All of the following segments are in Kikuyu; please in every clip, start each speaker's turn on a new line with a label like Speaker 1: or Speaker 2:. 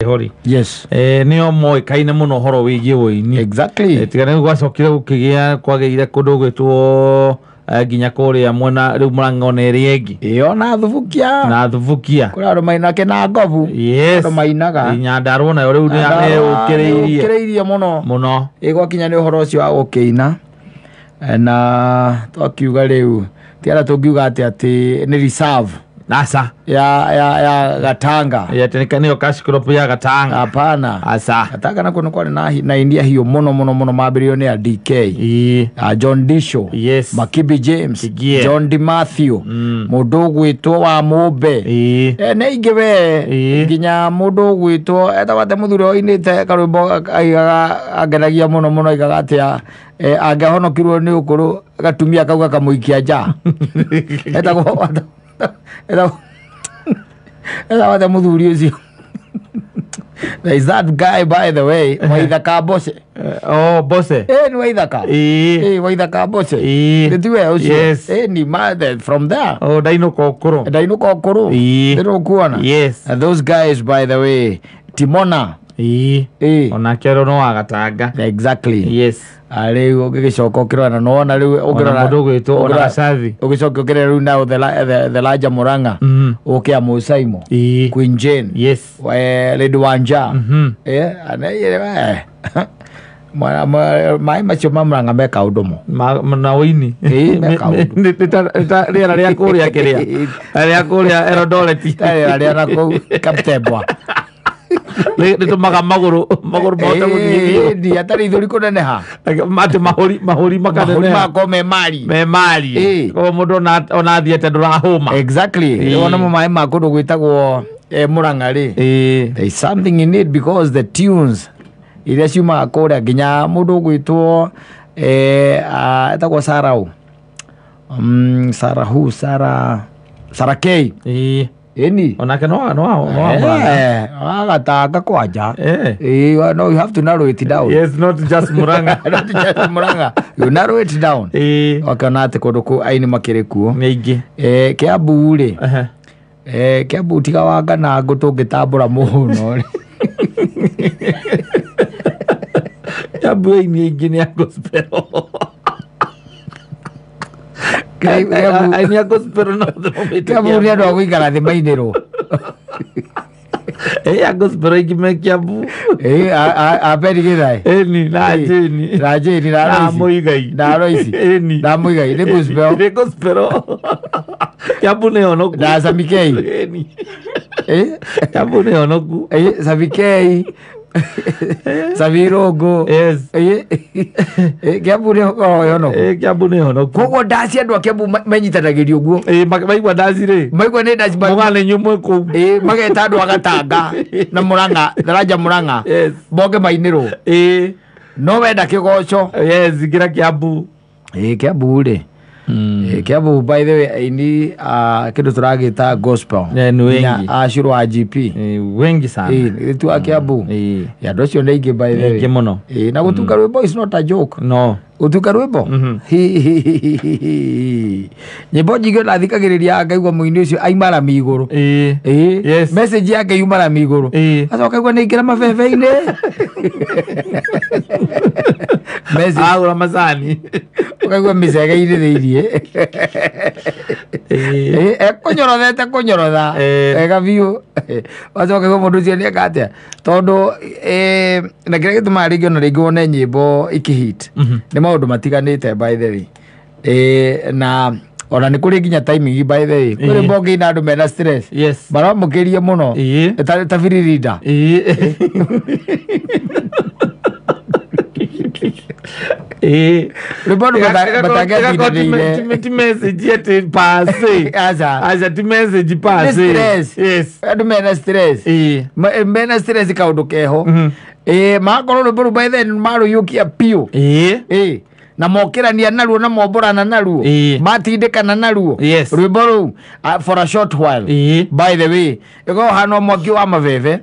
Speaker 1: Hori.
Speaker 2: Yes.
Speaker 1: Nĩo moĩkaine mũno ũhoro wĩgiĩ wũini.
Speaker 2: Exactly.
Speaker 1: Tiga nĩ gwacokire gũkĩgĩa kwagĩire kũndũ gwĩtwo nginya kũrĩa mwena rĩu Mũrang'a ona ĩrĩa ĩngĩ.
Speaker 2: Ĩyo na Thubukia.
Speaker 1: Na Thubukia.
Speaker 2: Kũrĩ andũ mainake na ngobu.
Speaker 1: Yes.
Speaker 2: Andũ mainaga.
Speaker 1: Nyandarua nayo rĩu nĩ ũkĩrĩirie.
Speaker 2: Ũkĩrĩirie mũno.
Speaker 1: Mũno.
Speaker 2: Ĩ gwakinya nĩ ũhoro ũcio wa gũkĩina. Na twakiuga rĩu ti arĩa tũngiuga atĩ atĩ nĩ reserve.
Speaker 1: Asa.
Speaker 2: Ya Gatanga.
Speaker 1: Ya tena nĩyo cash crop ya Gatanga.
Speaker 2: Hapana.
Speaker 1: Asa.
Speaker 2: Gatanga nakuo nĩ kwarĩ na aini ahiũ mũno mũno mũno mambĩrĩirio nĩ a DK.
Speaker 1: Ĩĩ.
Speaker 2: John Disho.
Speaker 1: Yes.
Speaker 2: Makibi James.
Speaker 1: Kigie.
Speaker 2: John Di Matthew. Mũndũ ũgwĩtwo wa Mũmbe.
Speaker 1: Ĩĩ.
Speaker 2: Nĩ aingĩ we.
Speaker 1: Ĩĩ.
Speaker 2: Nginya mũndũ ũgwĩtwo etagwo atĩa mũthuri ũinĩte karwĩmbo aigaga angenagia mũno mũno aigaga atĩa angĩahonokirwo nĩ ũkũrũ gatumia kau gakamũikia nja. Etagwo etagwo atĩa mũthuri ũcio. There is that guy, by the way, Waithaka Bose.
Speaker 1: Oh, Bose.
Speaker 2: Ni Waithaka. Waithaka Bose.
Speaker 1: Ĩĩ.
Speaker 2: Nĩ tiwe ũcio.
Speaker 1: Yes.
Speaker 2: Ni ma from there.
Speaker 1: Oh, ndainũka ũkũrũ.
Speaker 2: Ndainũka ũkũrũ.
Speaker 1: Ĩĩ.
Speaker 2: Nĩrũkuona.
Speaker 1: Yes.
Speaker 2: And those guys, by the way, Timona.
Speaker 1: Ĩĩ.
Speaker 2: Ĩĩ.
Speaker 1: Onake rĩu no wa Gatanga.
Speaker 2: Exactly.
Speaker 1: Yes.
Speaker 2: Rĩu ũgĩgĩcoka ũkĩrora na nĩwona rĩu
Speaker 1: Ona mũndũ ũgwĩtwo ona Gacathi.
Speaker 2: Ũgĩcoka ũkĩrora rĩu now the larger Murang'a. Ũke Amusaimo.
Speaker 1: Ĩĩ.
Speaker 2: Queen Jane.
Speaker 1: Yes.
Speaker 2: Lady Wanja. Maĩ macio ma Murang'a me kaũndũ mo.
Speaker 1: Na ũini.
Speaker 2: Ĩĩ, me kaũndũ.
Speaker 1: Nĩ rĩera rĩa kũrĩa kĩrĩa. Rĩa kũrĩa Eldoret.
Speaker 2: Rĩera rĩa nakũu Kaptembwa.
Speaker 1: Nĩtũmaga magũrũ mahote gũthiĩ biũ.
Speaker 2: Ĩĩ, atarĩ ithũri kũneneha.
Speaker 1: Atĩ mahũri
Speaker 2: Mahũri
Speaker 1: makaneneha.
Speaker 2: makorwo me mari.
Speaker 1: Me mari.
Speaker 2: Ĩĩ.
Speaker 1: Koguo mũndũ ona athiĩte ndũrahũma.
Speaker 2: Exactly.
Speaker 1: Ĩĩ.
Speaker 2: Wona mo maĩ ma kũndũ gwĩtagwo Murang'a rĩ.
Speaker 1: Ĩĩ.
Speaker 2: There is something in it because the tunes iria ciumaga kũrĩa nginya mũndũ ũgwĩtwo etagwo Sarah ũ. Sarah who? Sarah K.
Speaker 1: Ĩĩ.
Speaker 2: Ĩni.
Speaker 1: Onake no Murang'a.
Speaker 2: Agatanga kwanja. Ĩĩ, no, you have to narrow it down.
Speaker 1: Yes, not just Murang'a.
Speaker 2: Not just Murang'a. You narrow it down.
Speaker 1: Ĩĩ.
Speaker 2: Wakona atĩ kũndũ kũu aini makĩrĩ kuo.
Speaker 1: Nĩ aingĩ.
Speaker 2: Kiambu rĩ. Kiambu tiga wanga na ngũ tũngĩtambũra mũno rĩ.
Speaker 1: Kiambu aini aingĩ nĩ a gospel. Aini a gospel no thomete
Speaker 2: Kiambu nĩ andũ a gũikara thĩ mainĩrwo.
Speaker 1: A gospel aingĩ me Kiambu.
Speaker 2: A Beri Githae.
Speaker 1: Ĩni, na Jane.
Speaker 2: Na Jane, na
Speaker 1: Na
Speaker 2: Royce.
Speaker 1: Muigai.
Speaker 2: Na Royce.
Speaker 1: Ĩni.
Speaker 2: Na Muigai, nĩ gospel.
Speaker 1: Nĩ gospel. Kiambu nĩ honoku.
Speaker 2: Na Sami K.
Speaker 1: Ĩni. Kiambu nĩ honoku.
Speaker 2: Sami K. Sami Irũngũ.
Speaker 1: Yes.
Speaker 2: Kiambu nĩ ũkoragwo honoku.
Speaker 1: Kiambu nĩ honoku.
Speaker 2: Koguo ndaci andũ a Kiambu menyitanagĩria ũguo.
Speaker 1: Maigua ndaci rĩ.
Speaker 2: Maigua nĩ ndaci
Speaker 1: Mũgane inyuĩ mwĩ kũu.
Speaker 2: Mageta andũ a Gatanga na Murang'a, Daraja Murang'a.
Speaker 1: Yes.
Speaker 2: Boge mainĩrwo. No wenda kĩgoco.
Speaker 1: Yes, ingĩra Kiambu.
Speaker 2: Kiambu rĩ. Kiambu by the way aini kĩndũ tũragĩta gospel.
Speaker 1: Nĩ wengi.
Speaker 2: Acũrũ wa GP.
Speaker 1: Wengi sana.
Speaker 2: Tu a Kiambu. Andũ acio nĩ aingĩ by the way.
Speaker 1: Aingĩ mũno.
Speaker 2: Na gũtunga rwĩmbo is not a joke.
Speaker 1: No.
Speaker 2: Gũtunga rwĩmbo? Nyĩmbo nyingĩ ona thikagĩrĩria ngaigua mũini ũcio aima rami igũrũ.
Speaker 1: Yes.
Speaker 2: Message yake yuma rami igũrũ. Acoka aigua nĩ aingĩra mabebe-inĩ. Message.
Speaker 1: Agũra macani.
Speaker 2: Ũkaigua mĩcege-inĩ thĩiniĩ. Ekũnyorothete kũnyorotha. Wega biũ. Wacoka aigua mũndũ ũcio nĩeka atĩa. Tondũ na kĩrĩa gĩtũmaga rĩngĩ ona rĩngĩ wone nyĩmbo ikĩhit. Nĩ maũndũ matiganĩte by the way. Na ona nĩ kũrĩ nginya timing by the way. Kwĩ rwĩmbo ũngĩina andũ mena stress.
Speaker 1: Yes.
Speaker 2: Maramũkĩria mũno. Ta biririnda. Rwĩmbo andũ matangĩatindanĩire.
Speaker 1: Ti message atĩ pass.
Speaker 2: Aca.
Speaker 1: Aca ti message pass.
Speaker 2: Nĩ stress.
Speaker 1: Yes.
Speaker 2: Andũ mena stress. Mena stress kaũndũ keho. Makorwo rwĩmbo rũu by then marũiyũkia biũ. Na mokĩrania naruo na mombũrana naruo. Matindĩkana naruo.
Speaker 1: Yes.
Speaker 2: Rwĩmbo rũu for a short while. By the way, ĩkoragwo hana mwaki wa mabebe.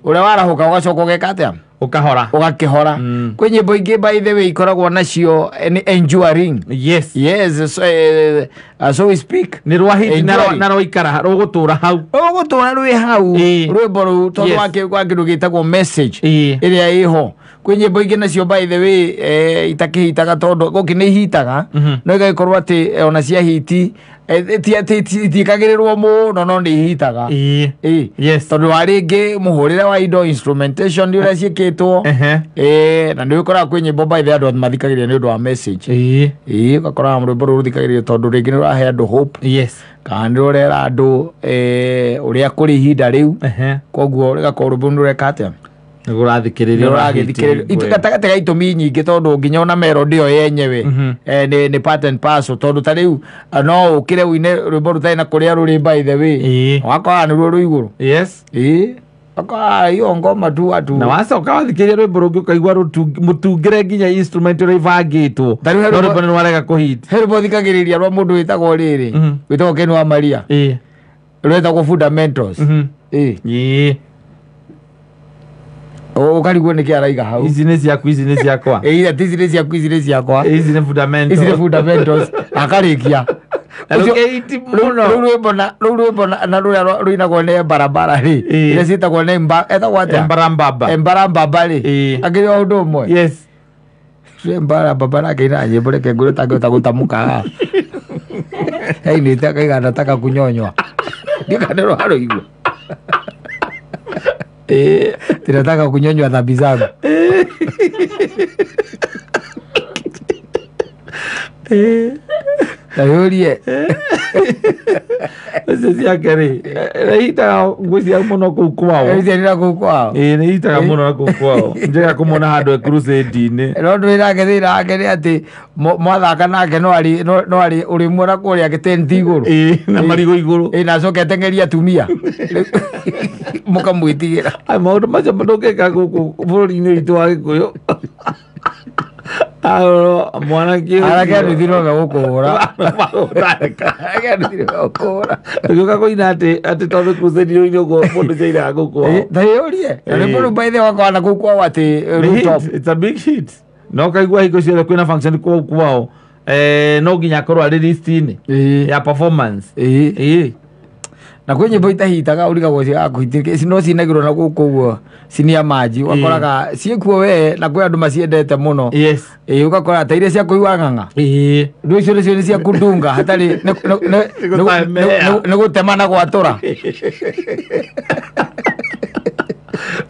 Speaker 2: Ũrĩa warahũka ũgacoka ũgeka atĩa?
Speaker 1: Ũkahora.
Speaker 2: Ũgakĩhora. Kwĩ nyĩmbo ingĩ, by the way, ikoragwo nacio nĩ enduring.
Speaker 1: Yes.
Speaker 2: Yes, so, so we speak.
Speaker 1: Nĩ rwa hit na
Speaker 2: Enduring.
Speaker 1: na rwaikara rũgũtũra hau.
Speaker 2: Ũgũtũra rwĩ hau. Rwĩmbo rũu tondũ wa kĩndũ gĩtagwo message ĩrĩa ĩho. Kwĩ nyĩmbo ingĩ nacio, by the way, itakĩhitaga, tondũ gũkĩ nĩ ihitaga, no igagĩkorwo atĩ ona cia hiti ti atĩ itiĩkagĩrĩrwo mũno, no nĩ ihitaga.
Speaker 1: Yes.
Speaker 2: Tondũ wa rĩngĩ mũhũrĩre wa indo, instrumentation, ũrĩa ciĩkĩtwo. Na nĩ ũkoraga kwĩ nyĩmbo, by the way, andũ mathikagĩrĩria nĩ ũndũ wa message. Ũgakoraga rwĩmbo rũrũ rũthikagĩrĩrio tondũ rĩngĩ nĩ rũrahe andũ hope, kana nĩ rũrera andũ ũrĩa kũrĩ ihinda rĩu. Koguo rĩgakorwo rwĩmbo nĩ rũreka atĩa?
Speaker 1: Nĩ rũrathikĩrĩrio.
Speaker 2: Nĩ rũragĩthikĩrĩrio gatagatĩ ga itũmi nyingĩ, tondũ nginya ona melody ĩyo yenyewe nĩ part and parcel, tondũ ta rĩu no ũkĩre ũine rwĩmbo rũtarĩ na kũrĩa rũrĩ, by the way, wakora nĩruo rwĩ igũrũ. Wakora hiyo ngoma tu watu
Speaker 1: Na wacoka wathikĩrĩria rwĩmbo rũngĩ ũkaigua mũtungĩre nginya instrument ũrĩa ibangĩtwo,
Speaker 2: Ta rĩu he
Speaker 1: no
Speaker 2: rwĩmbo-
Speaker 1: rwĩmbo nĩ rwarega kũhit.
Speaker 2: He rwĩmbo thikagĩrĩria rwa mũndũ wĩtagwo rĩrĩ, wĩtagwo Ken wa Maria, rwĩtagwo Fundamentals. Ũkarigwo nĩkĩ araiga hau.
Speaker 1: Ici nĩ ciaku, ici nĩ ciakwa.
Speaker 2: Ati ici nĩ ciaku, ici nĩ ciakwa.
Speaker 1: Ici nĩ fundamental.
Speaker 2: Ici nĩ fundamentals, akarĩkia.
Speaker 1: Na rũkĩhiti mũno.
Speaker 2: Rũu rwĩmbo na rũu rwĩmbo na rũrĩa rũinagwo nĩ barabara rĩ, iria ciĩtagwo nĩ etagwo atĩa?
Speaker 1: Embarambamba.
Speaker 2: Embarambamba rĩ, akĩrĩ o ũndũ ũmwe. Embarambamba nake ina nyĩmbo, reke ngũrĩ tangĩhota gũtamũka haha, ainĩte akaiga nataka kunyonywa, ndiũka nĩ rwarũigua. Tinataka kunyonywa dhambi zangu. Tayũrie.
Speaker 1: Icio ciake rĩ, nĩ hitaga ngwĩciria mũno kũu kwao.
Speaker 2: Ĩcianĩra kũu kwao.
Speaker 1: Ĩĩ, nĩ hitaga mũno na kũu kwao, njega kũmona handũ e crusade-inĩ.
Speaker 2: No ndwĩ nake, thĩna wake nĩ atĩ mwathaka nake no arĩ no arĩ ũrĩmuona kũrĩa gĩtenti igũrũ.
Speaker 1: Ĩĩ, na marigũ igũrũ.
Speaker 2: Ĩ, na acoke ateng'eria atumia, mũkamwĩtigĩra.
Speaker 1: Ai, maũndũ macio ndũngĩka gũkũ bũrũri-inĩ witũ wa Gĩkũyũ. Arorwo mwanake.
Speaker 2: Anake a nduthi no megũkũhũra. Anake a nduthi nĩ megũkũhũra.
Speaker 1: Ũgĩũka kũina atĩ tondũ crusade ũine ũguo mũndũ ciainaga kũu kwao.
Speaker 2: Ta yũrie na nĩ mũndũ by the way wakwa na kũu kwao atĩ
Speaker 1: Nĩ hit,
Speaker 2: rooftop.
Speaker 1: it's a big hit. Na ũkaigua hingo ciothe kwĩna function kũu kwao, no nginya akorwo arĩ list-inĩ ya performance.
Speaker 2: Na kwĩ nyĩmbo itahitaga, ũrigagwo cigakũhitĩria, no cinagĩrwo na gũkũ ũguo cinia maji, ũgakoraga ciĩkuo we na kwĩ andũ maciendete mũno. Ũgakora ta iria cia kũigua ng'ang'a, ndũ icio nĩcio nĩ cia kundunga hatarĩ
Speaker 1: Gũtamea.
Speaker 2: nĩ gũtema na gwatũra.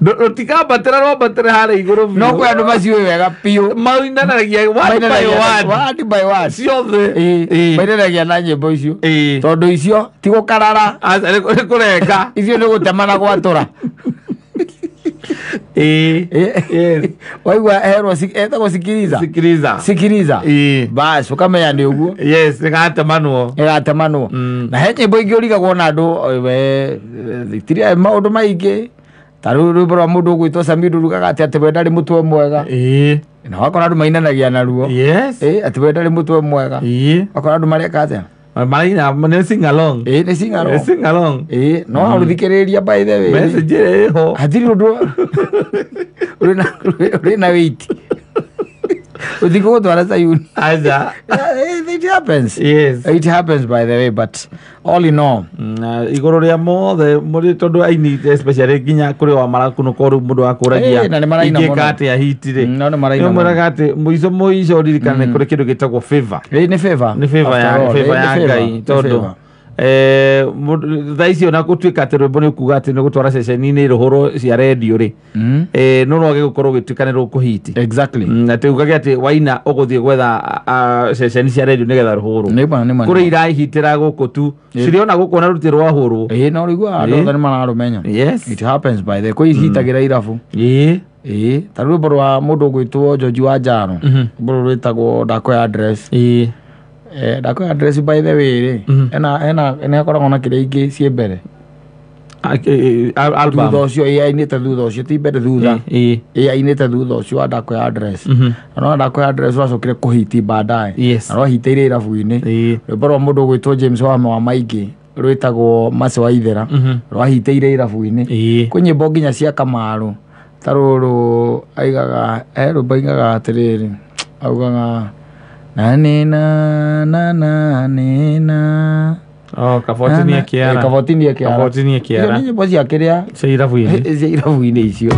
Speaker 1: Rũtikambatĩra, rwambatĩra harĩa igũrũ biũ.
Speaker 2: No kwĩ andũ maciũĩ wega biũ.
Speaker 1: Mainanagia word by word.
Speaker 2: Word by word.
Speaker 1: Ciothe.
Speaker 2: Mainanagia na nyĩmbo icio, tondũ icio ti gũkarara.
Speaker 1: Aca, nĩ kũrenga.
Speaker 2: Icio nĩ gũtema na gwatũra. Waigua herwo etagwo Sikiliza.
Speaker 1: Sikiliza.
Speaker 2: Sikiliza, bas, ũkamenya nĩ ũguo.
Speaker 1: Yes, nĩgatemanwo.
Speaker 2: Ĩgatemanwo. Na he nyĩmbo ingĩ ũrigagwo na andũ we tiria maũndũ maingĩ, ta rĩu rwĩmbo rwa mũndũ ũgwĩtwo Samido rugaga atĩ we ndarĩ mũtwe mwega, na wakora andũ mainanagia naruo. Atĩ we ndarĩ mũtwe mwega. Wakora andũ mareka atĩa?
Speaker 1: Maraina nĩ sing along.
Speaker 2: Ĩ, nĩ sing along.
Speaker 1: Nĩ sing along.
Speaker 2: Ĩ, no ũthikĩrĩria, by the way,
Speaker 1: message ĩrĩa ĩho.
Speaker 2: Hatirĩ ũndũ ũrĩ na weight ũthikũgũtwara Sayuni.
Speaker 1: Aca.
Speaker 2: It happens. It happens, by the way, but all in all,
Speaker 1: Na igũrũ rĩa mothe mũrĩ tondũ aini especially nginya kũrĩ wa marakunũka rĩu mũndũ akũragia
Speaker 2: Na nĩ maraina
Speaker 1: ingĩka
Speaker 2: mũno.
Speaker 1: atĩa hit rĩ.
Speaker 2: No nĩ maraina mũno.
Speaker 1: Nĩmwĩraga atĩ mũico mũico ũririkane kũrĩ kĩndũ gĩtagwo favor.
Speaker 2: Ĩ, nĩ favor.
Speaker 1: Nĩ favor ya
Speaker 2: After all,
Speaker 1: favor
Speaker 2: nĩ
Speaker 1: ya
Speaker 2: favor,
Speaker 1: Ngai,
Speaker 2: nĩ
Speaker 1: tondũ
Speaker 2: favor.
Speaker 1: Thaa icio na gũtuĩka atĩ rwĩmbo nĩ ũkuga atĩ nĩ gũtwara ceceni-inĩ rũhũrwo cia redio rĩ, no rwage gũkorwo gĩtuĩka nĩ rũkũhiti. Atĩ ugage atĩ waina ũgũthiĩ gwetha ceceni cia redio nĩgetha rũhũrwo.
Speaker 2: Nĩ ma, nĩ ma.
Speaker 1: Kũrĩ irahitĩra gũkũ tu cirĩona gũkũ na rũtirĩ rwahũrwo.
Speaker 2: Ĩ, no rĩu andũ othe nĩ mararũmenya. It happens, by the way, kwĩ ihitagĩra irabu. Ĩ, ta rwĩmbo rwa mũndũ ũgwĩtwo George wa Njaro, rwĩmbo rũrũ rwĩtagwo Ndakoya Address. Ndakoya Address, by the way rĩ, ena nĩ akoragwo na kĩrĩa ingĩ ciĩ mbere
Speaker 1: Album.
Speaker 2: Thutha ũcio, ĩ, ainĩte thutha ũcio, ti mbere, thutha. Ĩ, ainĩte thutha ũcio wa Ndakoya Address. Na no Ndakoya Address wacokire kũhiti baadaye. Na rwahitĩire irabu-inĩ. Rwĩmbo rwa mũndũ ũgwĩtwo James Wama wa Maingĩ rwĩtagwo Mace wa Ithera, rwahitĩire irabu-inĩ. Kwĩ nyĩmbo nginya cia Kamaru. Ta rũrũ aigaga, he rwĩmbo aigaga atĩrĩrĩ, augaga na nĩ na na na nĩ na.
Speaker 1: Oh, kaboti nĩ kĩara.
Speaker 2: Kaboti nĩ kĩara.
Speaker 1: Kaboti nĩ
Speaker 2: Icio
Speaker 1: kĩara.
Speaker 2: nĩ nyĩmbo cia kĩrĩa
Speaker 1: Cia irabu-inĩ.
Speaker 2: Cia irabu-inĩ icio.